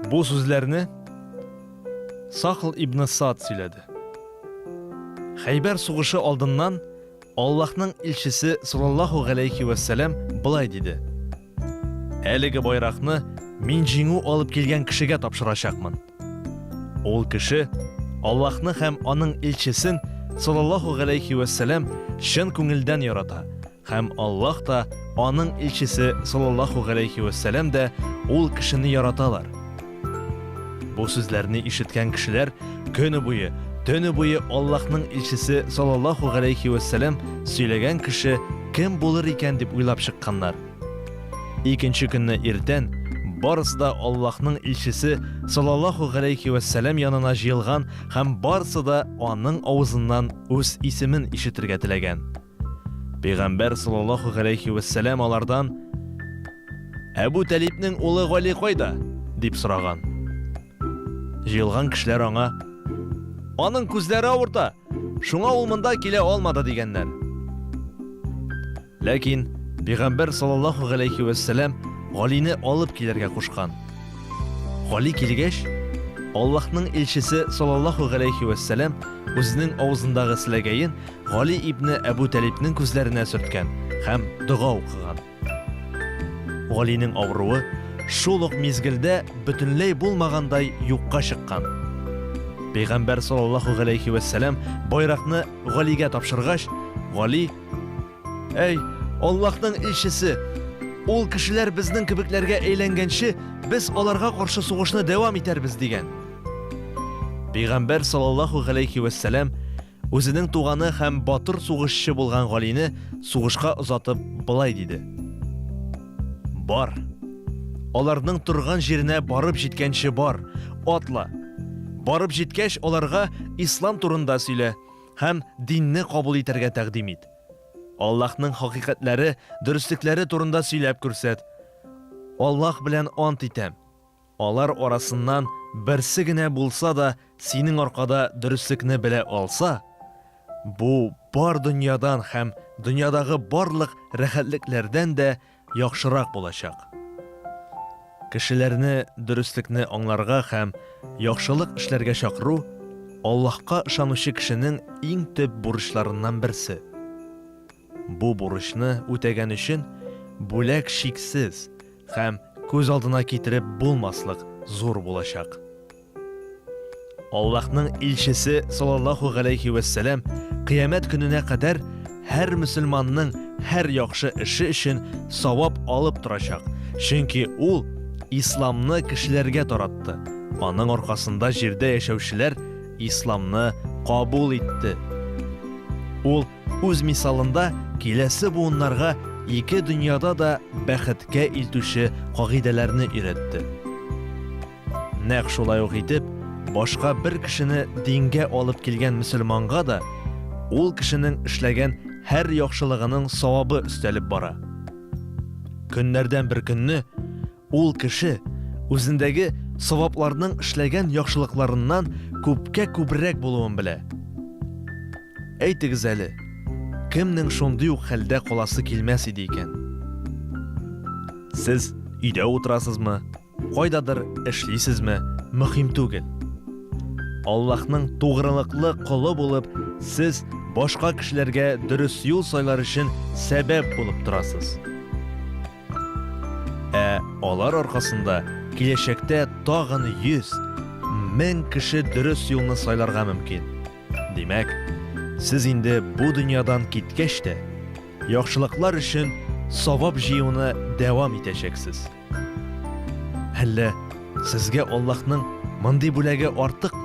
Бу сүзләрне Сахл ибн Сад сөйләде. Хәйбәр сугышы алдыннан Аллаһның илчесе саллаллаһу галәйһи вәссәлам болай диде: Әлеге байракны мин җиңү алып килгән кешегә тапшырачакмын. Ул кеше Аллаһны һәм аның илчесен саллаллаһу галәйһи вәссәлам чын күңелдән ярата Һәм Аллаһ та, Аның илчесе саллаллаһу галәйһи вә сәлам дә ул кешене яраталар. Бу сүзләрне ишеткән кешеләр көне буе, төне буе Аллаһның илчесе саллаллаһу галәйһи вә сәлам сөйләгән кеше кем булыр икән дип уйлап чыкканнар. Икенче көнне иртән барысы да Аллаһның илчесе саллаллаһу галәйһи вә сәлам янына җыелган һәм барысы да аның авызыннан үз исемен ишетергә теләгән. Пәйгамбәр саллаллаһу галәйһи вәссәлам алардан Әбу Тәлибнең улы Гали кайда? дип сораган. Җыелган кешеләр аңа Аның күзләре авырта, шуңа ул монда килә алмады дигәннәр. Ләкин пәйгамбәр саллаллаһу галәйһи вәссәлам Галине алып килергә кушкан. Гали килгәч, Аллаһның илчесе саллаллаһу галәйһи вәссәлам үзенең авызындагы селәгәен Гали ибне Әбу Тәлибнең күзләренә сөрткән һәм дога укыган. Галинең авыруы шул ук мизгелдә бөтенләй булмагандай юкка чыккан. Пәйгамбәр саллаллаһу галәйһи вәссәлам байракны Галигә тапшыргач, Гали Әй, Аллаһның илчесе, ул кешеләр безнең кебекләргә әйләнгәнче, без аларга каршы сугышны дәвам итәрбез, дигән. Пәйгамбәр саллаллаһу галәйһи вәссәлам үзенең туганы һәм батыр сугышчы булган Галине сугышка озатып болай диде: Бар. Аларның торган җиренә барып җиткәнче бар, атла. Барып җиткәч, аларга ислам турында сөйлә һәм динне кабул итәргә тәкъдим ит. Аллаһның хакыйкатьләре, дөреслекләре турында сөйләп күрсәт. Аллаһ белән ант итәм, алар арасыннан берсе генә булса да синең аркада дөреслекне белә алса, бу бар дөньядан һәм дөньядагы барлык рәхәтлекләрдән дә яхшырак булачак. Кешеләрне дөреслекне аңларга һәм яхшылык эшләргә чакыру, Аллаһка ышанучы кешенең иң төп бурычларыннан берсе. Бу бурычны үтәгән өчен бүләк чиксез һәм күз алдына китереп булмаслык зур булачак. Аллаһның илчесе саллаллаһу галәйһи вәссәлам кыямәт көненә кадәр һәр мөселманның һәр яхшы эше өчен савап алып торачак. Чөнки ул исламны кешеләргә таратты. Аның аркасында җирдә яшәүчеләр исламны кабул итте. Ул үз мисалында киләсе буыннарга ике дөньяда да бәхеткә илтүче кагыйдәләрне өйрәтте. Нәкъ шулай ук итеп, башка бер кешене дингә алып килгән мөселманга да ул кешенең эшләгән һәр яхшылыгының савабы өстәлеп бара. Көннәрдән бер көнне ул кеше үзендәге савапларның эшләгән яхшылыкларыннан күпкә күбрәк булуын белә. Әйтегез әле, кемнең шундый ук хәлдә каласы килмәс иде икән? Сез өйдә утырасызмы, Кайдадыр эшлисезме, мөһим түгел. Аллаһның тугрылыклы колы булып, сез башка кешеләргә дөрес юл сайлар өчен сәбәп булып торасыз. Ә алар аркасында киләчәктә тагын 100, 1000 кеше дөрес юлны сайларга мөмкин. Димәк, сез инде бу дөньядан киткәч тә, яхшылыклар өчен савап җыюны дәвам итәчәксез. Әллә сезгә Аллаһның мондый бүләге артыкмы?